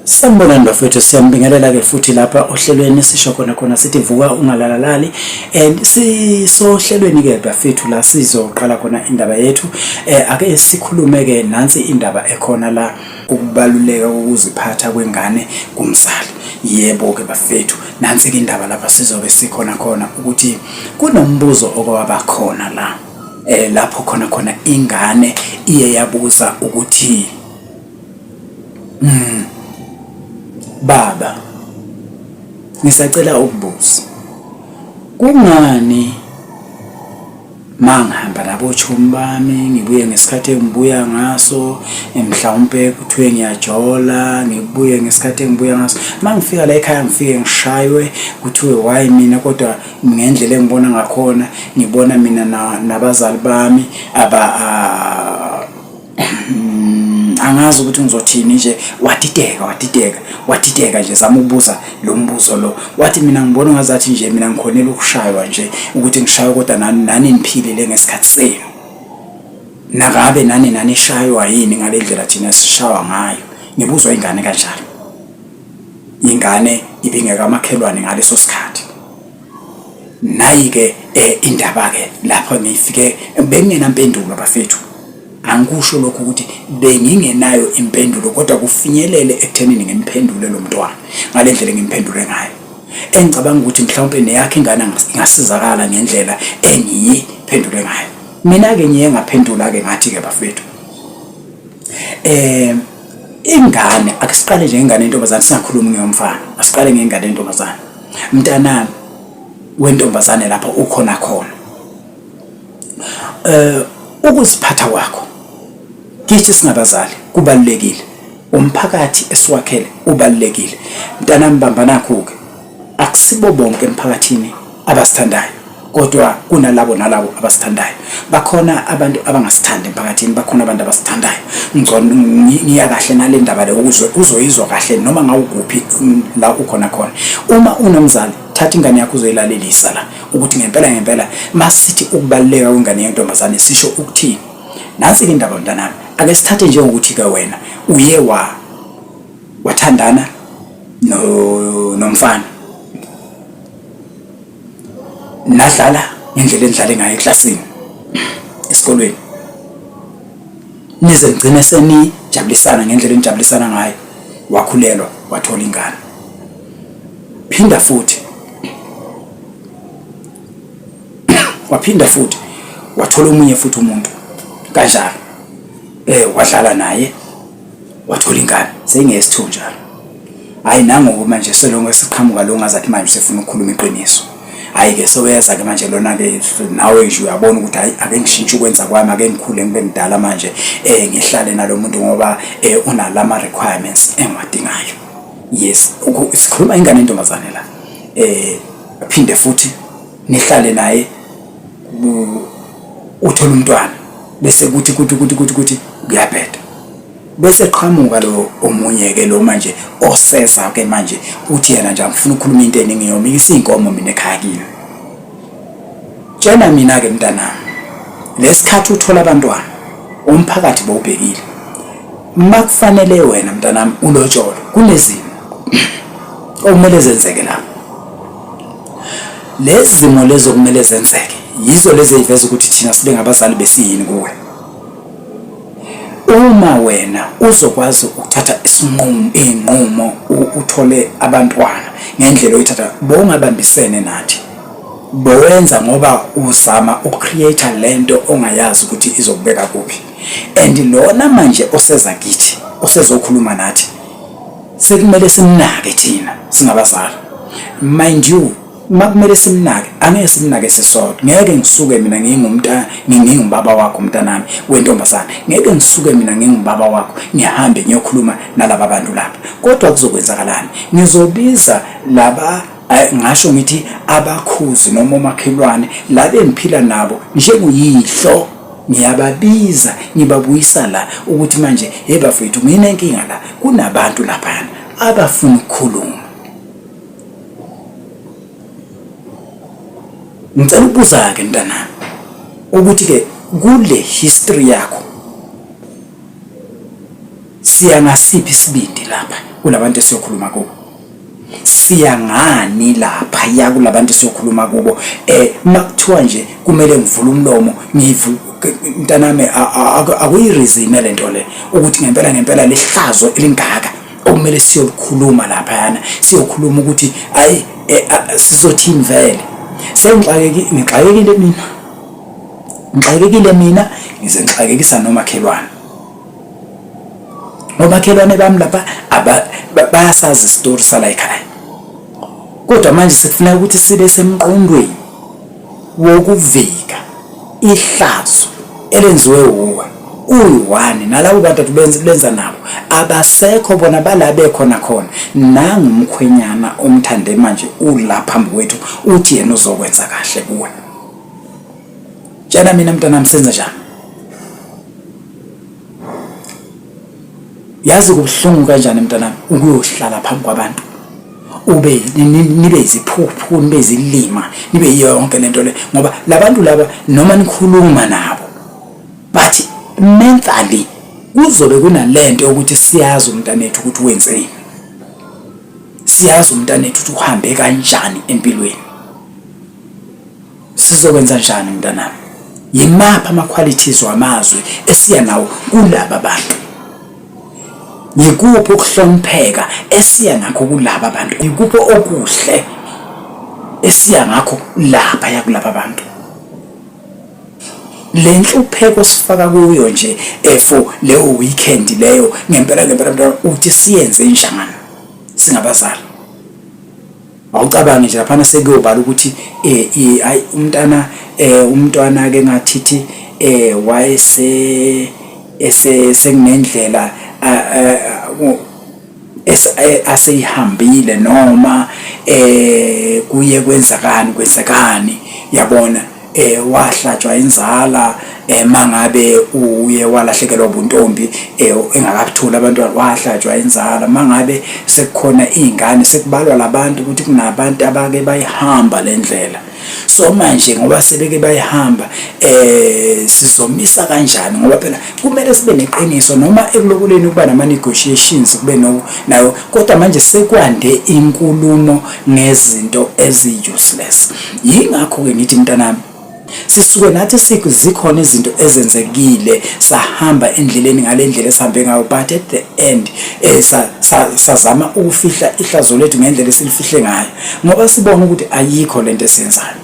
Sanibonani bafethu, siyanibingelela ke futhi lapha ohlelweni sisho khona khona sithi vuka ungalalalali and sisohlelweni ke bafethu la sizoqala khona indaba yethu. Ake sikhulume ke nansi indaba ekhona la, ukubaluleka kokuziphatha kwengane kumzali. Yebo ke bafethu, nansi ke indaba lapha sizobe sikhona khona ukuthi kunombuzo okwaba khona la, lapho khona khona ingane iye yabuza ukuthi, "Baba, ngisacela ukubuza, kungani mangihamba nabochomi bami ngibuye ngesikhathi engibuya ngaso, mhlawumpe kuthiwe ngiyajola, ngibuye ngesikhathi engibuya ngaso, mangifika la ekhaya ngifike ngishaywe kuthiwe why mina, kodwa ngendlela engibona ngakhona ngibona mina nabazali bami aba angazi ukuthi ngizothini nje." Wadideka, wadideka, wadideka nje zama ukubuza lo mbuzo lo. Wathi, "Mina ngibona ngazathi nje mina ngikhonela ukushaywa nje, ukuthi ngishaywe, kodwa nani nani niphilile ngesikhathi senu. Nakabe nani nanishaywa yini ngale ndlela thina sishawa ngayo?" Ngibuzwa ingane kanjalo. Ingane ibingeka amakhelwane ngaleso sikhathi. Nayi-ke indaba-ke lapho ngifike bengingenampendulo bafethu. Angikusho lokhu ukuthi bengingenayo impendulo, kodwa kufinyelele ekuthenini ngimphendule lo mntwana ngale ndlela engimphendule ngayo, engicabanga ukuthi mhlawumpe neyakhe ingane ingasizakala ngendlela engiyiphendule ngayo. Mina-ke ngiye ngaphendula-ke ngathi-ke, bafethu, ingane, ake siqale nje ngengane yentombazane, singakhulumi ngeyomfana, asiqale ngengane yentombazane. Mntanami wentombazane, lapho ukhona khona, ukuziphatha kwakho kithi singabazali kubalulekile, umphakathi esiwakhele ubalulekile. Mntanami, bamba nakho-ke, akusibo bonke emphakathini abasithandayo, kodwa kunalabo nalabo abasithandayo. Bakhona abantu abangasithandi emphakathini, bakhona abantu abasithandayo. Ngcono ngiya kahle nale ndaba le ukuze uzoyizwa kahle noma ngawukuphi la ukhona khona. Uma unomzali, thatha ingane yakho uzoyilalelisa la ukuthi ngempela ngempela masithi ukubaluleka kwengane yentombazane sisho ukuthini. Nansi-ke indaba, mntanami. Ake sithathe njengokuthi-ke wena uye wa wathandana nomfana, nadlala ngendlela enidlale ngayo eklasini esikolweni, nize nigcine senijabulisana ngendlela enijabulisana ngayo, wakhulelwa, wathola ingane. Phinda futhi waphinda futhi wathola omunye futhi umuntu kanjalo, wadlala naye, wathola ingane, seyingeyesithu njalo. Hayi, nangoku manje selonke siqhamuka lo ngazathi manje usefuna ukukhuluma iqiniso. Hhayi-ke, sewuyeza-ke manje lona-ke, nawe nje uyabona ukuthi hhayi, ake ngishintshe ukwenza kwami, ake ngikhule ngibe mdala manje, ngihlale nalo muntu ngoba unalama requirements engiwadingayo. Yes, sikhuluma ingane yentombazane la. Phinde futhi nihlale naye, uthole umntwana, bese kuthi kuthi kuthi kuthi kuthi kuyabheda, bese qhamuka lo omunye ke lo manje oseza ke manje, uthi yena nje, "Angifuna ukukhuluma into eningi, ngiyomikisa inkomo mina ekhaya kini." Tshena mina ke, mntanami, lesikhathi uthola abantwana umphakathi bowubhekile. Makufanele wena, mntanami, ulotsholwe, kunezimo okumele zenzeke lapho. Lezi zimo lezo kumele zenzeke yizo lezi ey'veza ukuthi thina sibe ngabazali besiyini kuwe. Uma wena uzokwazi ukuthatha isinqumo, iy'nqumo, uthole abantwana ngendlela oyithatha, bowungabambisene nathi, bowenza ngoba uzama uku-create lento ongayazi ukuthi izokubeka kuphi. And lona manje oseza kithi, osezokhuluma nathi, sekumele simnake thina singabazali. Mind you, makumele simnake, angeke simnake sisodwa. Ngeke ngisuke mina ngingumnta ngingubaba wakho, mntanami wentombazane, ngeke ngisuke mina ngingubaba wakho ngihambe ngiyokhuluma nalaba bantu lapha. Kodwa kuzokwenzakalani? Ngizobiza laba, ngasho ngithi abakhuzi noma omakhelwane la bengiphila nabo njenguyihlo, ngiyababiza, ngibabuyisa la ukuthi manje, hey bafethu, nginenkinga la, kunabantu laphana abafuna ukukhuluma. Ngicela ukubuza-ke, mntanami, ukuthi-ke kule history yakho siya ngasiphi isibindi lapha kulabantu esiyokhuluma kubo? Siya ngani laphaya kulabantu esiyokhuluma kubo? Makuthiwa nje kumele ngivule umlomo, ngivu mntanami, akuyi-reason lento le ukuthi ngempela ngempela lihlazo elingaka okumele siyolikhuluma laphayana, siyokhuluma ukuthi ayi, sizothini vele. Sengixakekile, ngixakekile mina, ngixakekile mina, ngize ngixakekisa nomakhelwane. Omakhelwane bami lapha bayasazi isitori sala ekhaya, kodwa manje sekufuneka ukuthi sibe semqondweni wokuvika ihlazo elenziwe wuwe uyi-one nalabo bantu benza benza nabo abasekho, bona bala bekhona khona. Nangu umkhwenyana omthande manje ula phambi kwethu, uthi yena uzokwenza kahle kuwe. Tshela mina mntanami, senze njani? Yazi kubuhlungu kanjani mntanami ukuyohlala phambi kwabantu, ube nibe iziphuphu, nibe izilima, nibe yiyo yonke lento le, ngoba labantu laba noma nikhuluma nabo but mentally kuzobe kunalento yokuthi siyazi umntanethu ukuthi wenzeni, siyazi umntanethu ukuthi uhambe kanjani empilweni. Sizokwenza njani mntanami? Yimaphi ama-qualities wamazwi esiya nawo kulaba bantu? Yikuphi ukuhlonipheka esiya ngakho kulaba bantu? Yikuphi okuhle esiya ngakho lapha yakulaba bantu? Le nhlupheko sifaka kuyo nje for leyo weekend leyo, ngempela ngempela mntwana, uthi siyenze njani singabazali? Awucabange nje laphana sekuyobala ukuthi hayi umntana, umntwana ke ngathithi wayese sekunendlela aseyihambile noma kuye kwenzakani kwenzekani, yabona, wahlatshwa inzala, mangabe uye walahlekelwa ubuntombi engakabutholi abantwana, wahlatshwa inzala. Mangabe sekukhona izingane, sekubalwa labantu ukuthi kunabantu abake bayihamba le ndlela. So manje ngoba sebeke bayihamba, sizomisa kanjani? Ngoba phela kumele sibe neqiniso noma ekuloboleni kuba nama negotiations, kube no nayo, kodwa manje sekwande inkulumo ngezinto ezi useless. Yingakho ke ngithi mntanami, sisuke nathi zikhona izinto ezenzekile, sahamba endleleni ngale ndlela esihambe ngayo, but at the end sazama ukufihla ihlazo lethu ngendlela esilifihle ngayo, ngoba sibona ukuthi ayikho lento esiyenzayo.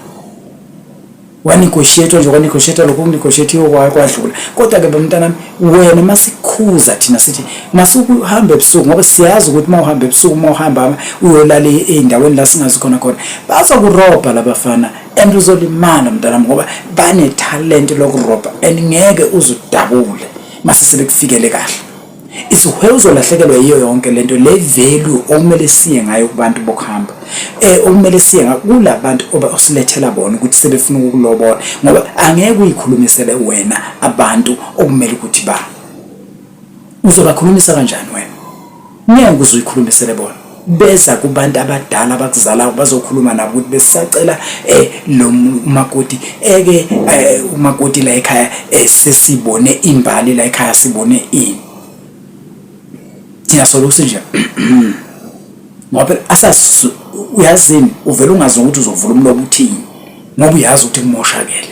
Wa-negotiate nje, kwa-negotiate lokho ku-negotiate kwadlula. Kodwa-ke bamntanami, wena masikhuza thina sithi masukuhamba ebusuku, ngoba siyazi ukuthi uma uhamba ebusuku, uma uhamba uyolala ey'ndaweni la singazi khona khona, bazokurobha labafana and uzolimala mntanami, ngoba banethalente lokurobha and ngeke uzudabule mase sebekufikele kahle. Isihwe uzolahlekelwa yiyo yonke lento le value okumele siye ngayo kubantu bokuhamba, okumele siye ngayo kulabantu osilethela bona ukuthi sebefuna ukukulobola, ngoba angeke uyikhulumisele wena abantu okumele ukuthi ba uzobakhulumisa kanjani wena? Ngeke uze uyikhulumisele bona. Beza kubantu abadala abakuzalayo bazokhuluma nabo ukuthi besisacela lo umakoti eke umakoti la ekhaya, sesibone imbali la ekhaya, sibone ini. Thina soloku sinje ngoba phela asazi, uyazini, uvele ungazi ukuthi uzovula umlomo uthini, ngoba uyazi ukuthi kumoshakele.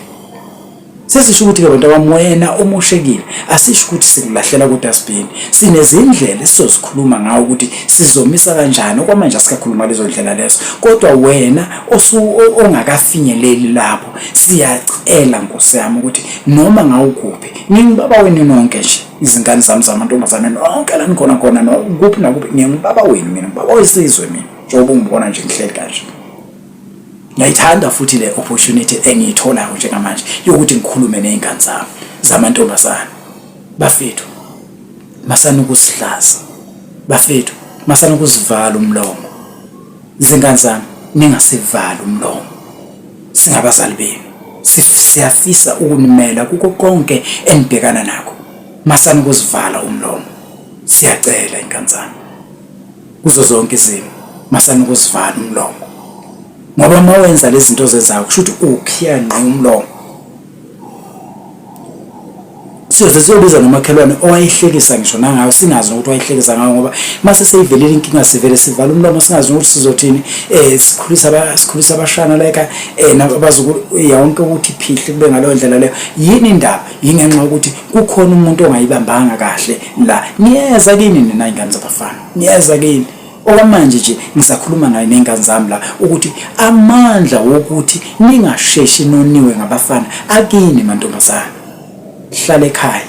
Sesisho ukuthi-ke bantu abami, wena omoshekile, asisho ukuthi sikulahlela ku-dustbin. Sinezindlela esizozikhuluma ngawo ukuthi sizomisa kanjani. Okwamanje asikakhuluma lezo ndlela lezo, kodwa wena ongakafinyeleli lapho, siyacela nkosi yami ukuthi noma ngawukuphi, ngingubaba wenu nonke nje, izingane zami zamantombazane nonke la nikhona khona, kuphi nakuphi, ngingubaba wenu mina, ngubaba wesizwe mina, njengoba ungibona nje ngihleli kanje. Ngiyayithanda futhi le opportunity engiyitholayo njengamanje yokuthi ngikhulume nezingane zami zamantombazane. Bafethu, masani ukusihlaza. Bafethu, masani ukusivala umlomo. Zingane zami, ningasivali umlomo. Singabazali benu. Siyafisa ukunimela kuko konke enibhekana nakho. Masani ukusivala umlomo. Siyacela ingane zami. Kuzo zonke izimo, masani ukusivala umlomo. Ngoba uma wenza lezi zinto ozenzayo, kusho ukuthi ukhiya ngqi umlomo. Siyoze siyobiza nomakhelwane owayehlekisa ngisho nangayo, singazi nokuthi wayehlekisa ngayo, ngoba mase seyivelile inkinga sivele sivala umlomo, singazi nokuthi sizothini. Sikhulisa sikhulisa abashana la ekhaya, nabazukulu yonke ukuthi phihli kube ngaleyo ndlela leyo. Yini indaba? Yingenxa yokuthi kukhona umuntu ongayibambanga kahle la. Ngiyeza kini nina ingane zabafana, ngiyeza kini. Okwamanje nje ngisakhuluma ngayo ney'ngane zami la ukuthi amandla wokuthi ningasheshi noniwe ngabafana akini mantombazane. Hlala ekhaya.